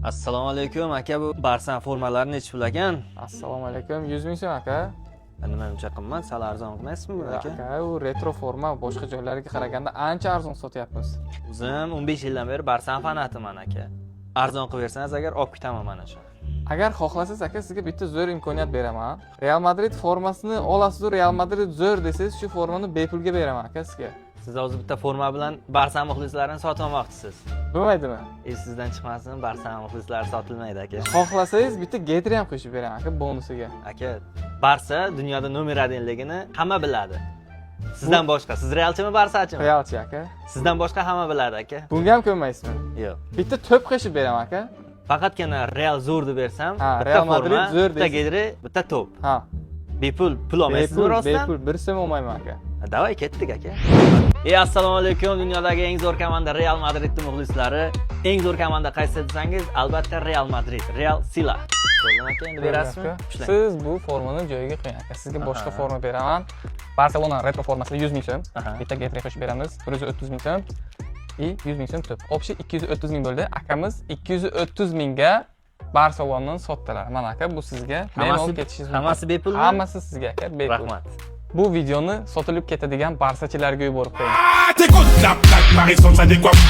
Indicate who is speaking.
Speaker 1: Assalomu alaykum, aka. Bu Barsa formalari nechi pul ekan?
Speaker 2: Assalomu alaykum. 100 ming so'm, aka.
Speaker 1: Nima uncha qimmat? Sal arzon qilmaysizmi buni, aka?
Speaker 2: Aka, u retro forma, boshqa joylarga qaraganda ancha arzon sotyapmiz.
Speaker 1: O'zim 15 yildan beri Barsa fanatiman, aka. Arzon qilib bersangiz agar, olib ketaman mana shu.
Speaker 2: Agar xohlasangiz, aka, sizga bitta zo'r imkoniyat beraman. Real Madrid formasini olasiz, Real Madrid zo'r desangiz, shu formani bepulga beraman, aka, sizga.
Speaker 1: Siz hozir bitta forma bilan Barsa muxlislarini sotib olmoqchisiz.
Speaker 2: Bo'lmaydimi?
Speaker 1: Esingizdan chiqmasin, Barsa muxlislari sotilmaydi, aka.
Speaker 2: Xohlasangiz, bitta getri ham qo'shib beraman, aka, bonusiga.
Speaker 1: Aka, Barsa dunyoda номер 1 ligini hamma biladi. Sizdan boshqa. Siz realchimi, Barsachimi?
Speaker 2: Realchi, aka.
Speaker 1: Sizdan boshqa hamma biladi, aka.
Speaker 2: Bunga ham ko'nmaysizmi?
Speaker 1: Yo'q.
Speaker 2: Bitta to'p qo'shib beraman, aka.
Speaker 1: Faqatgina Real zo'r deb bersam,
Speaker 2: Ha,
Speaker 1: bitta
Speaker 2: Real Madrid
Speaker 1: forma,
Speaker 2: zo'r
Speaker 1: bitta
Speaker 2: deysiz.
Speaker 1: getri, bitta to'p.
Speaker 2: Ha.
Speaker 1: Bepul pul olmaysizmi
Speaker 2: Bepul,
Speaker 1: rostdan?
Speaker 2: bepul, bir so'm olmayman, aka.
Speaker 1: Давай, ketdik, aka. Ey, assalomu alaykum, dunyodagi eng zo'r komanda Real Madridning muxlislari. Eng zo'r komanda qaysi desangiz, albatta Real Madrid, Real Sila. Bo'ldimi, aka, endi berasizmi?
Speaker 2: Aka,
Speaker 1: Ushlang.
Speaker 2: siz bu formani joyiga qo'ying, aka. Sizga boshqa forma beraman. Barselona retro formasi 100 ming so'm. Bitta getri qo'shib beramiz. 130 ming so'm. И 100 ming so'm to'p. Общий 230 ming bo'ldi. Akamiz 230 mingga Barselonani sotdilar. Mana, aka, bu sizga bemalol ketishingiz mumkin.
Speaker 1: Hammasi bepulmi?
Speaker 2: Hammasi sizga, aka, bepul.
Speaker 1: Rahmat.
Speaker 2: Bu videoni sotilib ketadigan barsachilarga yuborib qo'ying.
Speaker 3: Ah, t'es contre la plaque, Marie-Sonne, ça décoiffe.